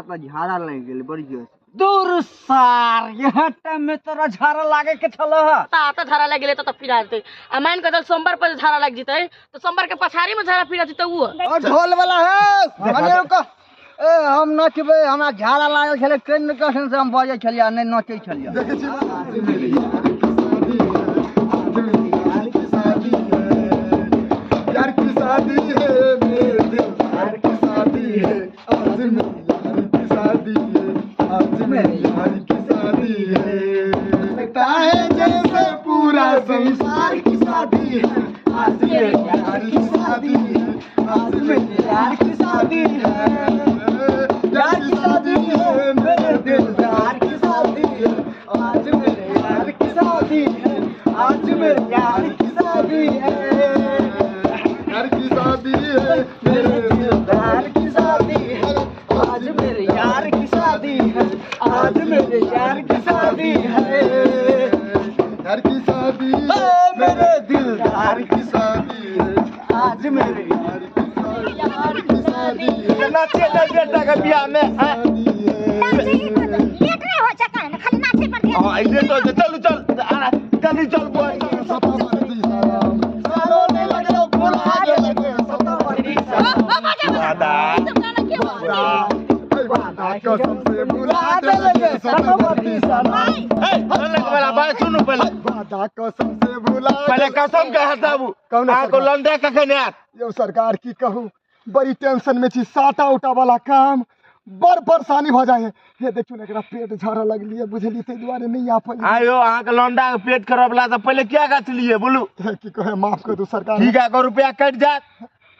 हमरा तऽ झाड़ा लागि गेल बड़ी जोर। दूर सार यहाँ टाइम में तोरा झाड़ा लागे के छल ह। त झाड़ा लागि गेलै त फिरा जेतै आ मान के चल सोमवार पर झाड़ा लागि जेतै त सोमवार के पछाड़ी में झाड़ा फिरा जेतै उ। और ढोल वाला है अरे रुको ए हम नचबै, हमरा झाड़ा लागल छलै केन कसन से हम बजै छलियै नहि नचै छलियै। देखै छी आज मेरी यार की शादी है, यार की शादी है, मेरे दिलदार की शादी है, आज मेरी यार की शादी है, आज मेरी यार की शादी है। लगता है जैसे पूरा संसार की शादी है, आज मेरी यार की शादी है, आज मेरी यार की शादी है, यार की शादी है, मेरे दिलदार की शादी है, आज मेरे यार की शादी है, आज मेरे यार की शादी है, यार की शादी है, मेरे दिलदार की शादी है, आज मेरे यार की शादी है, आज मेरे यार की शादी है, यार की शादी है, मेरे दिलदार की शादी है, आज मेरे यार की शादी है। नाचे ना बेटा के बियाह में लेट नहीं हो सका ना, खाली नाचे पर ध्यान। हां लेट हो चल चल जल्दी चल बोल। कसम से बुला देले सतवती सनम। ए वाला बात सुनू पहले, वादा कसम से बुला पहले कसम के हटाबू कौन आ को लंडे कखन आत। यो सरकार की कहू बड़ी टेंशन में छी, साटा उटा वाला काम बड़ परेशानी भ जाए है। हे देखियो ने एकरा पेट झड़ लगलिए बुझलिए तै दुआरे नहीं आ पाई। आयो अहाँ के लंडा के पेट खराब ला त पहले क्या गाछलिए बोलू। की कहे माफ कर दू सरकार। ठीक है रुपया कट जात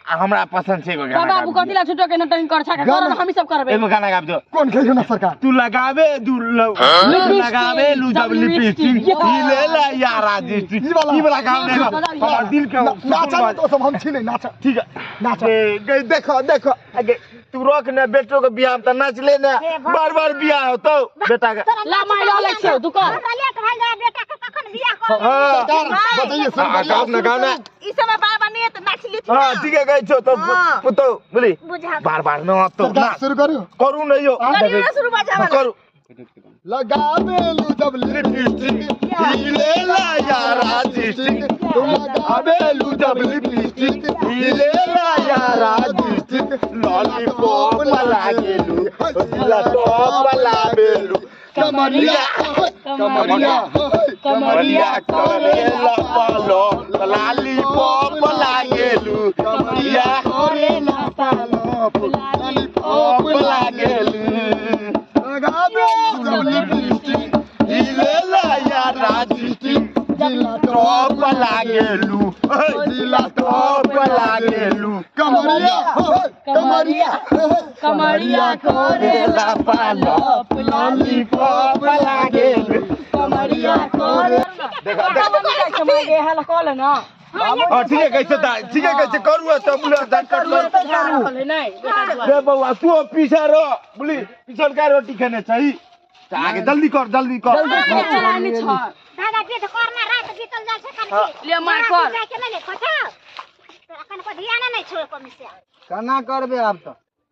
आ हमरा पसंद छै एगो गाना। बाबू कथि ला छुटो के नटंग कर छा कर हम सब करबे। एगो गाना गाब दो। कोन कहियो ना सरकार। तू लगावे दू लगावे लू जब लिपस्टिक हिले ला यारा डिस्ट्रिक्ट ई वाला गाना ले हमर दिल के नाचा तो सब हम छी नहीं नाचा। ठीक है नाचा ए देखो देखो आगे तू रोक ने बेटो के बियाह में त नाच ले ने, बार बार बियाह होतो बेटा के ला माय ला ले छौ तू कर। हमरा लेट भइल जाय बेटा के कखन बियाह कर। सरकार बताइए सरकार गाना ना गाना ई समय बाबा ने त नाच ली। हां ठीक है गई छो तो पुतो बोली बार बार न तो ना शुरू करू करू नहीं यो शुरू बजावा करू। लगावे लू जब लिपस्टिक हिले ला यारा डिस्ट्रिक्ट, लगावे लू जब लिपस्टिक हिले ला यारा डिस्ट्रिक्ट, लॉलीपॉप लागेलू जिला टॉप लाबेलू, कमरिया कमरिया कमरिया करेला पालो लॉलीपॉप लागेलू, कमरिया करेला पालो लॉलीपॉप लागेलू, लगावे जब लिपस्टिक हिले ला यारा डिस्ट्रिक्ट, जिला टॉप लागेलू, जिला टॉप लागेलू, कमरिया कमरिया कमरिया करेला पालो लॉलीपॉप लागेलू, कमरिया करे देखो देखो गे हला कॉल ना। हां ठीक है कैसे ता ठीक है कैसे करू त बोले दान कट करू नहीं रे बौआ तू पीछा रो बोली पिछल का रोटी खाने चाहिए आगे जल्दी कर जल्दी कर जल्दी चलानी छ दादा पेट करना रात बीतल जाय छै कन ले मार कर जाय के नहीं खोछ अखन को ध्यान नहीं छो को मिसे केना करबे आब त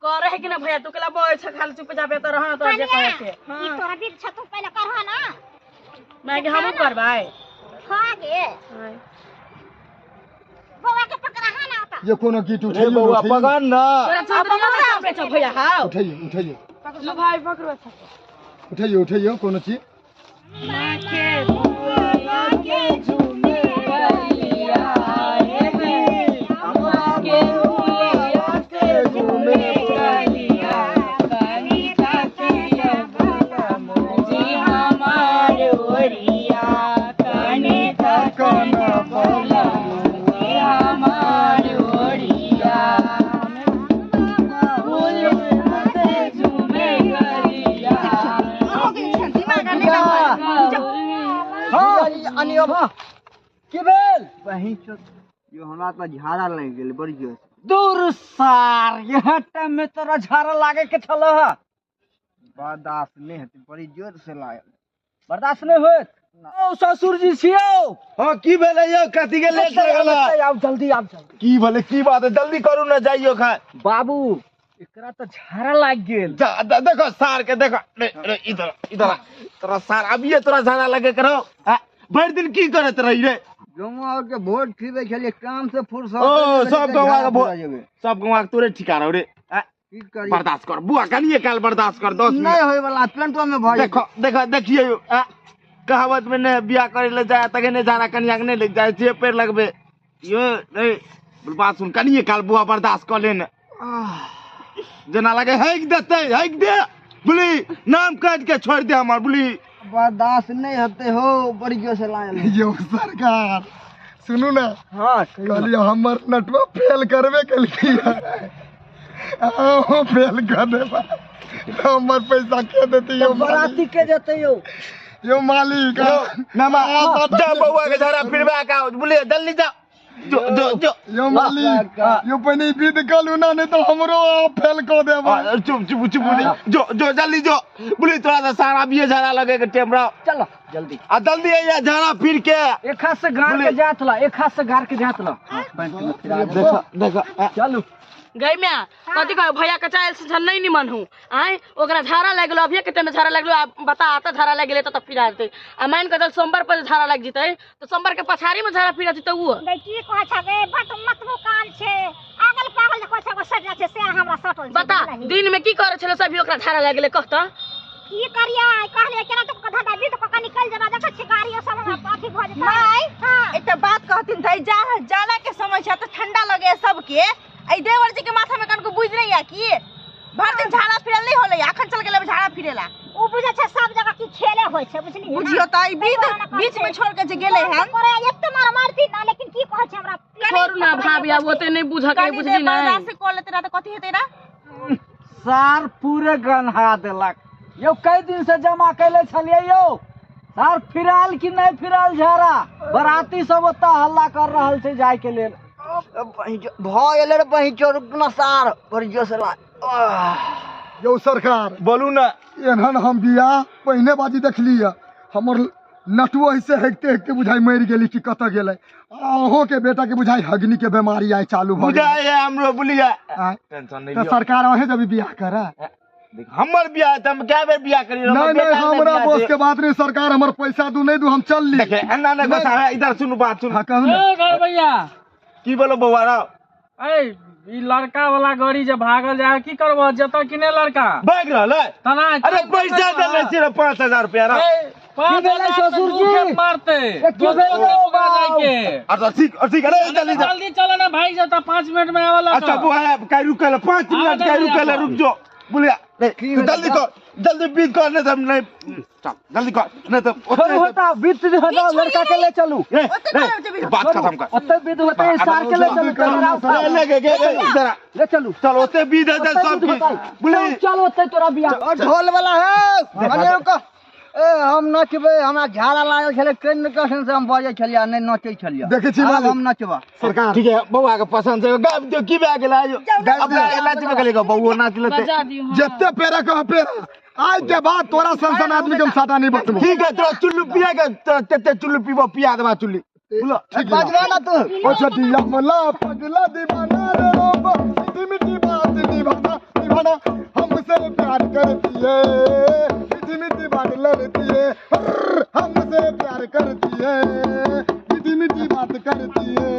करे है कि ना भैया तू केला बोल छ खाली चुप जाबे त रह त जे कहे के। ई तोरा बीत छ तू पहले करह ना मैं के हमहु करबै। हां गे बौआ के पकड़ा हा ना त ये कोनो गीत उठाइए बौआ पकड़ ना तोरा चंद्रिया पे छ भैया। हां उठाइए उठाइए लो भाई पकड़ो। अच्छा उठाइए उठाइए कोनो चीज मां के फूला के झूमे गलिया रे मां के फूला के झूमे गलिया कनी तकिया भला मोजी हमार ओरिया कनी तकन भला मोजी हमार ओरिया फूल से झूमे गलिया। हां अनियो भा की भेल बहिं चो यो हमरा त झाड़ा लागि गेल बड़ी जोर। दूर सार यहाँ टाइम में तोरा झाड़ा लागे के छल ह। बर्दाश्त नहीं हेतै बड़ी जोर से लागल बर्दाश्त नहीं होत। ओ ससुर जी छियौ। हां की भेलै यौ कथि के लेट लागल। आउ जल्दी आउ जल्दी। की भेलै की बात है जल्दी करू ना जाइयो खा। बाबू एकरा तो झाड़ा लाग गेल। देखो सार के देखो, इधर इधर तोरा सार अभी तोरा झाड़ा लगे करो। भर दिन की करत रही रे? गौवा के वोट खीबे छलिए काम से फुर्सत। ओ सब गौवा के वोट सब गौवा के तोरे ठिकाना रे। बर्दाश्त कर बुआ, कनिए काल बर्दाश्त कर। 10 नहीं होय वाला पेंटो में भाई। देखो देखो देखिए, कहावत में ने बियाह करे ले जाए तके ने जाना कनिया के ने ले जाए छे पेड़ लगबे यो नहीं। बात सुन, कनिए काल बुआ बर्दाश्त कर लेने, जना लगे हैक देते हैक दे बुली, नाम काट के छोड़ दे हमार बुली। बर्दाश्त नहीं होते हो बड़ी जोर से लायल यो सरकार। सुनू ना, हां कहलिए हमर नटवा फेल करबे कलकी, आओ फेल कर देबा हमर पैसा के देती यो बराती के जते यो यो मालिक ना मा जा बउआ के झाड़ा फिरबा का बुली जल्दी जा जो जो जो यो मालिक यो पनी विद कलू ना नहीं तो हमरो फेल को देबा। चुप चुप चुप जो जो जल्दी जो बोली तोरा तो सारा बिये झाड़ा लगे के टेम रहो। चलो जल्दी आ जल्दी आइया झाड़ा फिर के एक हाथ से गार के जात ला, एक हाथ से गार के जात ला। देखो देखो चलू गई में कथी कहो भैया के चाल से नहीं निमन हूँ आए ओकरा झाड़ा लग गेलो अभी के टाइम में झाड़ा लग गेलो। बता आता झाड़ा लग गेलै त फिरा देतै आ मान के चल सोमवार पर झाड़ा लग जेतै त सोमवार के पछाड़ी में झाड़ा फिरा जेतै उ। की कहै छ गे बट मतबो कान छै आगल पागल जे कहै छै सट जाइ छै से हमरा सटल छै। बता दिन में की करै छलै सभी ओकरा झाड़ा लग गेलै कहत की करिया कहलिए केना तो कथा दाबी तो कका निकल जेबा देखै छी गाड़ी सब हमरा अथी भ जेतै। माय एकटा बात कहथिन त जाला के समय छै त ठंडा लगे सबके। ए देवर जी के माथा में कनको बुझ नहीं आ कि भर दिन झाड़ा फिरल नहीं होले, अखन चल गेले झाड़ा फिरेला। उ बुझे छै सब जगह की खेले होय छै बुझली। बुझियो त ई बीच बीच में छोड़ के जे गेले हन करे एक त मार मारती ना, लेकिन की कहै छै हमरा छोड़ ना भाभी अब ओते नहीं बुझ के बुझली नहीं बर्दाश्त कर लेते ना त कथि हेतै ना। सार पूरे गन्हा देलक यो, कई दिन से जमा कैले छलिए यो सार फिराल कि नहीं फिराल झाड़ा। बराती सब ओता हल्ला कर रहल छै जाय के लेल। भ गेलै रे बहिं रुकना सार बड़ी जोर से ला। यो सरकार बोलू ना, एहन हम बियाह पहिने बाजी देखली हमर नटुआ ऐसे हेकते हेकते बुझाई मरि गेली कि कतऽ गेलै। अहों के बेटा के बुझाई हगनी के बीमारी आइ चालू भ गेलै बुझाई है हमरो बुलिया। टेंशन नहीं त सरकार अहें जब बियाह करा देख हमर बियाह त हम कै बेर बियाह करी। नहीं नहीं हमरा बस के बात नहीं सरकार, हमर पैसा दू नहीं दू हम चल ली। देखे एना नहीं गुस्सा है, इधर सुनू बात सुन। हां कहू ना ए घर भैया की बोलो बउआ राव। ए ई लड़का वाला गाड़ी जे भागल जाय की करबो जत कि ने लड़का भाग रहल है तना। अरे पैसा देले छी रे 5000 रुपया रा। की भेलै ससुर जी मारते की भेलै? अच्छा ठीक ठीक, अरे जल्दी जल्दी चलो ना भाई जत 5 मिनट में आवला। अच्छा बुआ काई रुकल 5 मिनट काई रुकल रुक जो बोलिया जल्दी कर जल्दी बीत कर नहीं तो नहीं चल जल्दी कर नहीं तो ओते होता बीत होता लड़का के ले चलू। बात खत्म कर ओते बीत होता सार के ले चलू ले ले के इधर ले चलू चल ओते बीत होता सब की बोले चल ओते तोरा बियाह। और ढोल वाला है अरे रुको ए हम नचबे, हमरा झाड़ा लागल छले केन कसन से हम बजै छलियै नहीं नचै छलियै। देखै छी हम नचबा सरकार ठीक है बउआ के पसंद छै गाब दियो की भए गेलै अपना नाचबे गेलै बउओ नाच लेते जते पेरा कह पेरा। आज के बाद तोरा सन आदमी के हम साटा नहीं बतबो। ठीक है तोरा चुल्लू पिया के तेते चुल्लू पीबो पिया देबा चुल्ली बोलो बजवा ना तू। ओ छटिया मला पगला दीवाना रे रोब मीठी मीठी बात निभाना निभाना हमसे प्यार करती है मीठी मीठी बात लड़ती है हमसे प्यार करती है मीठी मीठी बात करती है।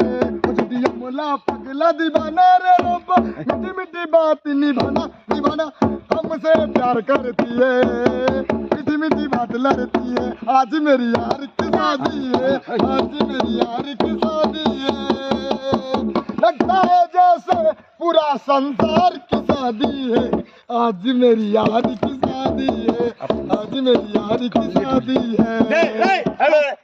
ओ छटिया मला पगला दीवाना रे रोब मीठी मीठी बात निभाना निभाना हमसे प्यार करती है मीठी मीठी बात लड़ती है। आज मेरी यार की शादी है, आज मेरी यार की शादी है, लगता है जैसे पूरा संसार की शादी है। आज मेरी यार की शादी है, आज मेरी यार की शादी है।